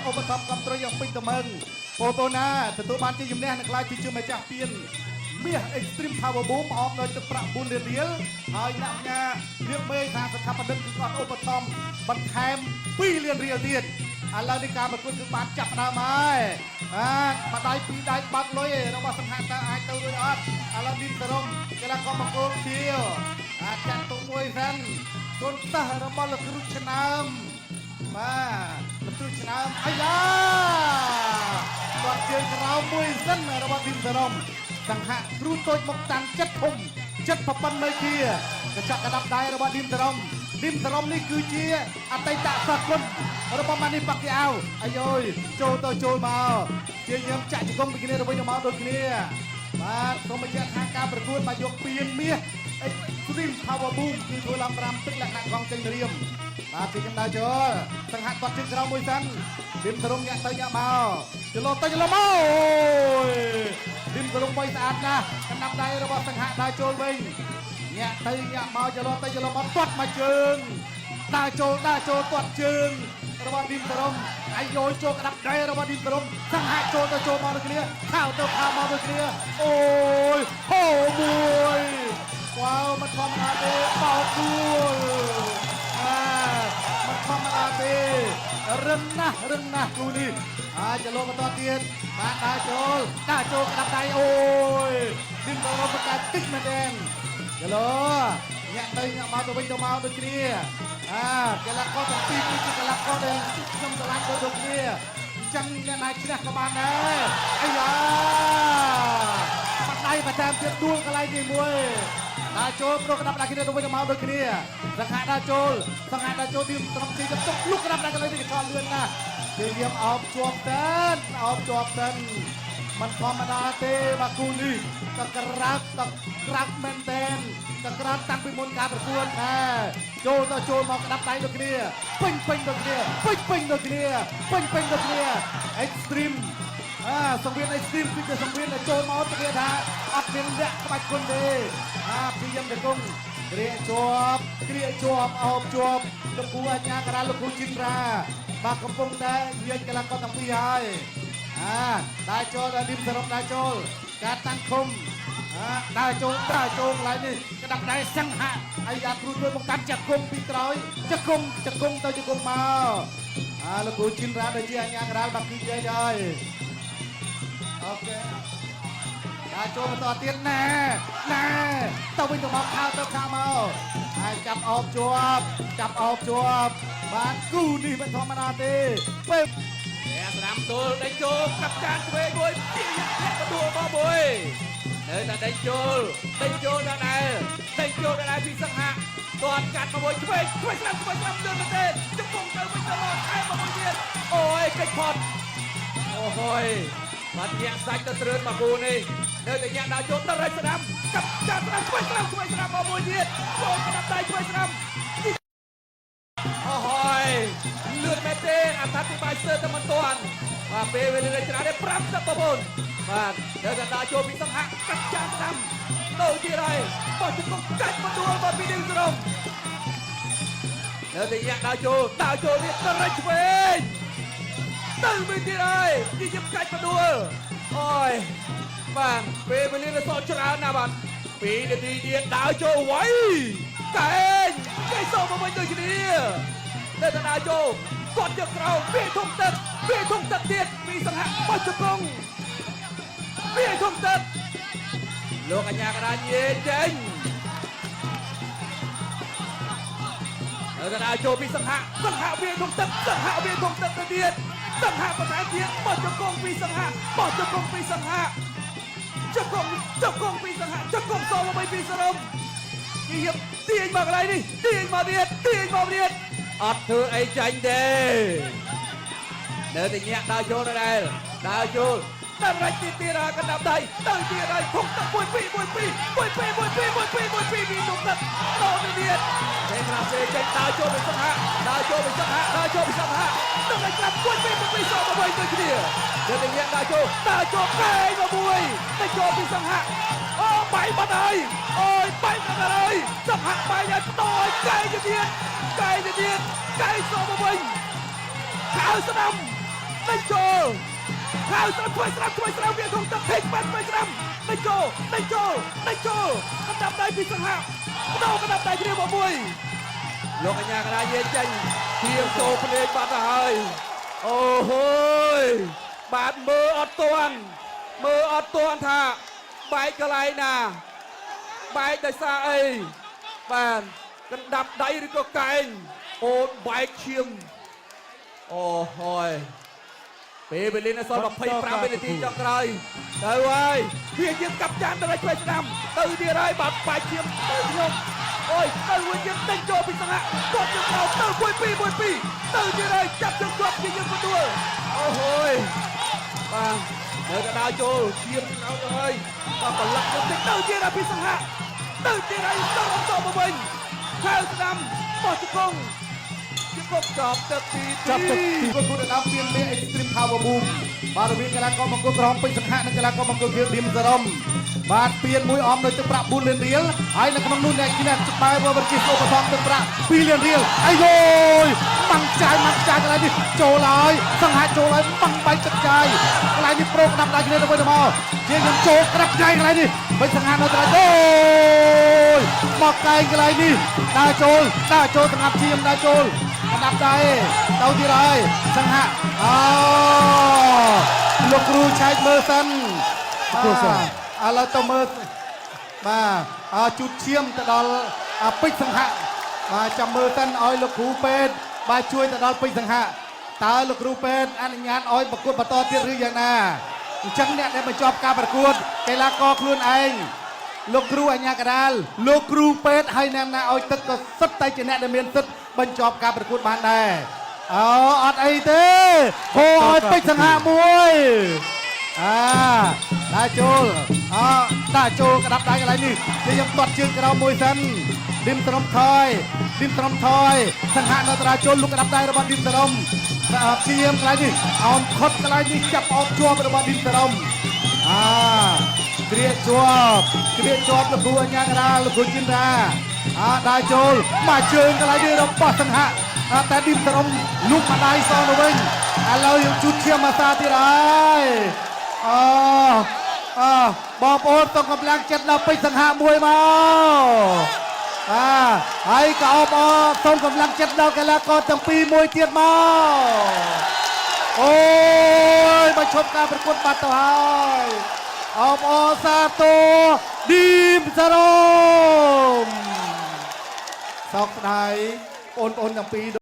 ឧបត្ថម្ភគ្រប់គ្រងយ៉ាងពេញទំហឹងបងប្អូនណាទទួលបានជាជំនះនិងក្លាយជាម្ចាស់ពានមាស Extreme Power Boom អមដោយទឹកប្រាក់4លានរៀលហើយអ្នកញ៉ារៀបមេថាស្ថាបនិកគឺគាត់ឧបត្ថម្ភបន្ថែម2លានរៀលទៀតឥឡូវនេះការប្រកួតគឺបានចាប់ផ្ដើមហើយបាទម្ដាយពីរដៃបាត់លុយរបស់សង្ហាតើអាចទៅរួចអត់ឥឡូវនេះសរុំកីឡាករបង្គោលខៀវអាចចាក់ទុកមួយសិនកូនសិស្សរបស់លោកគ្រូឆ្នើមបាទលោកគ្រូឆ្នើមអាយ៉ាគាត់ជើងក្រោមមួយសិនរបស់ធីមសរុំសង្ហាគ្រូតូចមកតាំងចិត្តធំចិត្តប្រពន្ធមេគាកញ្ចក់កដាប់ដៃរបស់ធីមសរុំធីមសរុំនេះគឺជាអតីតសិស្សគុណរបស់ម៉ានីប៉ាក់គីអាវអាយយចូលទៅចូលមកជាញឹមចាក់ជង្គង់ពីគ្នាទៅវិញទៅមកដូចគ្នាបាទសូមបញ្ជាក់ថាការប្រកួតមកយកពានមាស Extreme Power Boom គឺធ្វើឡើងតាមទឹកលក្ខណៈកងចេញរៀមបាទជាខ្ញុំដើរចូលសង្ហាគាត់ជើងក្រោមមួយសិនឌីមសរុំញាក់ទៅញាក់មកចលោទៅចលោមកអូយឌីមសរុំបីស្អាតណាស់កណ្ដាប់ដៃរបស់សង្ហាដើរចូលវិញញាក់ទៅញាក់មកចលោទៅចលោមកទាត់មកជើងដើរចូលដើរចូលទាត់ជើងរបស់ឌីមសរុំអាយយចូលក្តាប់ដៃរបស់ឌីមសរុំសង្ហាចូលទៅចូលមកដូចគ្នាខោទៅខោមកដូចគ្នាអូយហូមួយ វ៉ាវមិនធម្មតាទេបោកដួលអាមិនធម្មតាទេរឹងណាស់រឹងណាស់គូនេះអាចចលោបន្តទៀតបាទដើរចូលដើរចូលក្តាប់ដៃអូយឌិនបរមបកាតិចមែនទេចលោញាក់ទៅញាក់មកទៅវិញទៅមកដូចគ្នាអាកីឡាករទាំងពីរគឺជាកីឡាករដែលខ្ញុំស្រឡាញ់ដូចគ្នាអញ្ចឹងអ្នកណាឈ្នះក៏បានដែរអាយ៉ាបាត់ដៃបន្ថែមទៀតដួលកន្លែងនេះមួយ ដើរចូលប្រកដាប់ដៃគ្នាទៅវិញទៅមកដូចគ្នាសង្ហាដើរចូលសង្ហាដើរចូលទីត្រឹមទីទៅទុកលុកក្តាប់ដៃកន្លែងនេះកញ្ចក់លឿនណាស់ជាយាមអោបជាប់តិនអោបជាប់តិនមិនធម្មតាទេបាទគូនេះតក្រាបតក្រាបមែនតែនតក្រាបតាំងពីមុនការប្រកួតណែចូលទៅចូលមកក្តាប់ដៃដូចគ្នាពេញពេញដូចគ្នាពេញពេញដូចគ្នាពេញពេញដូចគ្នា Extreme អាសង្វៀន Extreme គឺជាសង្វៀនដែលចូលមកទៅគេថាអត់មានលាក់ក្បាច់គុណទេអាព្យាយាមទៅគង់គ្រាជាប់គ្រាជាប់អោបជាប់លោកគ្រូអញ្ញាការាលោកគ្រូជីនរាបាទកំពុងតែនិយាយកីឡាករទាំងពីរហើយអាដើរចូលដល់ឌីមសរុបដើរចូលការតាំងឃុំអាដើរចូលដើរចូលកន្លែងនេះក្តាប់ដៃសង្ហៈអាយ៉ាគ្រូជួយមកកាន់ចង្គង់ពីក្រោយចង្គង់ចង្គង់ទៅចង្គង់មកអាលោកគ្រូជីនរាដែលជាអញ្ញាការាបាទគឺនិយាយហើយ អូខេដើរចូលបន្តទៀតណែណែទៅវិញទៅមកខោទៅខោមកហើយចាប់អោបជាប់ចាប់អោបជាប់បាទគូនេះមិនធម្មតាទេពេល អ្នកស្ដាំទល់ដេញចូលកាប់ចានឆ្វេងមួយជាអ្នកបដួលមកមួយនៅតែដេញចូលដេញចូលដដែលដេញចូលដដែលពីសង្ហាទាត់កាត់មកមួយឆ្វេងឆ្វេងស្ដាំឆ្វេងស្ដាំលឿនមែនទេជង្គង់ទៅវិញទៅមកថែមមកមួយទៀតអូយកិច្ចផុតអូហូយបាត់ញាក់សាច់ទៅត្រឿនមកគូនេះនៅតែញាក់ដល់ចូលដល់រៃស្ដាំកាប់ចានស្ដាំឆ្វេងស្ដាំឆ្វេងស្ដាំមកមួយទៀតចូលក្តាប់ដៃឆ្វេងស្ដាំ អូហើយលឿនមែនទេអត្ថាធិប្បាយស្ទើរតែមិនទាន់បាទពេលវេលាច្រើនទេ59បាទនៅកណ្ដាលចូលពីសង្ហៈកាត់ចានស្ដាំទៅទៀតហើយបោះជង្គង់កាច់មកដួលមកពីឌីវសរុំនៅតែញាក់ដើរចូលដើរចូលទៀតទៅរៃឆ្វេងទៅវិញទៀតហើយយីយកាច់មកដួលអូយបាទពេលវេលានៅសល់ច្រើនណាស់បាទ2នាទីទៀតដើរចូលໄວកែងគេសោមកវិញដូចគ្នា នៅតែដើរចូលគាត់យកក្រោមវាយធំទឹកវាយធំទឹកទៀតពីសង្ហៈបោះជង្គង់វាយធំទឹកលោកអញ្ញាកដាញេចេញនៅតែដើរចូលពីសង្ហៈសង្ហៈវាយធំទឹកសង្ហៈវាយធំទឹកទៅទៀតសង្ហៈបន្ថែមទៀតបោះជង្គង់ពីសង្ហៈបោះជង្គង់ពីសង្ហៈជង្គង់ជង្គង់ពីសង្ហៈជង្គង់សល់មកពីសរុំ គេរៀបទាញមកកន្លែងនេះទាញមកទៀតទាញមកទៀតអត់ធ្វើអីចាញ់ទេនៅតែញាក់ដើរចូលដដែលដើរចូលតែរ៉ាច់ទៀតទៀតហើយកណ្ដាប់ដៃទៅទៀតហើយធុកទឹក1 2 1 2 1 2 1 2 1 2 1 2ពីទុកទឹកតទៅទៀតទេក្រាសេចេញដើរចូលទៅសង្ហៈដើរចូលទៅសង្ហៈដើរចូលទៅសង្ហៈទៅឲ្យក្រាប1 2 1 2សល់មកវិញដូចគ្នានៅតែញាក់ដើរចូលដើរចូលកែងមកមួយទៅចូលពីសង្ហៈអូបាយបាត់ហើយអូយបាយបាត់ហើយសង្ហៈបាយឲ្យតឲ្យកែងទៅទៀតកែងទៅទៀតកែងសល់មកវិញខៅស្ដាំ ដេញចូលខៅស្ដាំឆ្វេងស្ដាំឆ្វេងស្ដាំវាក្នុងទឹកហេកបាត់ឆ្វេងស្ដាំដេញចូលដេញចូលដេញចូលកណ្ដាប់ដៃពីសង្ហៈបដោកណ្ដាប់ដៃគ្នាមកមួយលោកកញ្ញាកដាយាចេញធៀងចូលភ្នែកបាត់ទៅហើយអូហូយបាទមើលអត់ទាន់មើលអត់ទាន់ថាបែកកន្លែងណាបែកដោយសារអីបាទកណ្ដាប់ដៃឬក៏កែងអូនបែកឈាមអូហយពេលវេលានៅសល់25វិនាទីចុងក្រោយទៅហើយវាជាកាប់ចានទៅឆ្វេងស្ដាំទៅទៀតហើយបាទបែកឈាមទៅខ្ញុំអូយទៅវិញទៀតដេញចូលពីសង្ហៈគាត់ជើងក្រោមទៅ1 2 1 2ទៅទៀតហើយចាប់ជើងជាប់ជាយើងទទួលអូហូយបាទនៅកណ្ដាលចូលឈាមក្រោមទៅហើយបាទប្រឡាក់ទៅតិចទៅទៀតហើយពីសង្ហៈទៅទៀតហើយទៅអំតមកវិញខៅស្ដាំបោះជង្គង់ជង្គង់ចប់ទឹកទី ចាប់ទឹកទីគូដណ្ដើមពានមេ Extreme Power Boom បាទរវាងកីឡាករមង្គលក្រហមពេជ្រសង្ហៈនិងកីឡាករមង្គលខៀវឌីមសរ៉ុមបាទពានមួយអមដោយទឹកប្រាក់4លានរៀលហើយនៅក្នុងនោះអ្នកឈ្នះច្បាយវវិជាឧបត្ថម្ភទឹកប្រាក់2លានរៀលអាយយបាំងចាយបាំងចាយកន្លែងនេះចូលហើយសង្ហៈចូលហើយបាំងបែកទឹកចាយកន្លែងនេះប្រូក្តាប់ដៃគ្នាទៅវិញទៅមកជាងខ្ញុំចូលក្តាប់ចាយកន្លែងនេះពេជ្រសង្ហៈនៅត្រង់អូយមកកែងកន្លែងនេះដើរចូលដើរចូលស្ងាប់ជាមដើរចូលក្តាប់ដៃទៅទៀតហើយសង្ហៈអូលោកគ្រូឆែកមើលសិន គ្រូសិន ឥឡូវទៅមើលបាទអើជូតឈាមទៅដល់អាពេជ្រសង្ហៈបាទចាំមើលសិនឲ្យលោកគ្រូពេទ្យបាទជួយទៅដល់ពេជ្រសង្ហៈតើលោកគ្រូពេទ្យអនុញ្ញាតឲ្យប្រកួតបន្តទៀតឬយ៉ាងណាអញ្ចឹងអ្នកដែលបញ្ចប់ការប្រកួតកីឡាករខ្លួនឯងលោកគ្រូអញ្ញាកដាលលោកគ្រូពេទ្យហើយអ្នកណាឲ្យទឹកក៏សិតតែជាអ្នកដែលមានសិទ្ធិបញ្ចប់ការប្រកួតបានដែរអូអត់អីទេហូឲ្យពេជ្រសង្ហៈមួយ អាដាក់ចូលអដាក់ចូលក្តាប់ដៃកន្លែងនេះជាយើងទាត់ជើងក្រោមមួយសិនឌីមត្រំថយឌីមត្រំថយសង្ហៈនៅត្រាចូលលុកក្តាប់ដៃរបស់ឌីមត្រំព្យាយាមកន្លែងនេះអោមខុតកន្លែងនេះចាប់អោបជាប់របស់ឌីមត្រំអាគ្រាជាប់គ្រាជាប់លោកគ្រូអញ្ញាកដាលលោកគ្រូជីនរាអាដាក់ចូលមកជើងកន្លែងនេះរបស់សង្ហៈអាតែឌីមត្រំលុកម្ដាយសងទៅវិញឥឡូវយើងជូតឈាមអាសាទៀតហើយ អអបងប្អូនសូមកម្លាំងចិត្តដល់ពេជ្រសង្ហៈមួយមកអាហើយក៏អបអរសូមកម្លាំងចិត្តដល់កីឡាករទាំងពីរមួយទៀតមកអូយមកឈប់ការប្រកួតបាត់ទៅហើយអបអរសាទរឌីមសារ៉ុមសោកស្ដាយបងប្អូនទាំងពីរ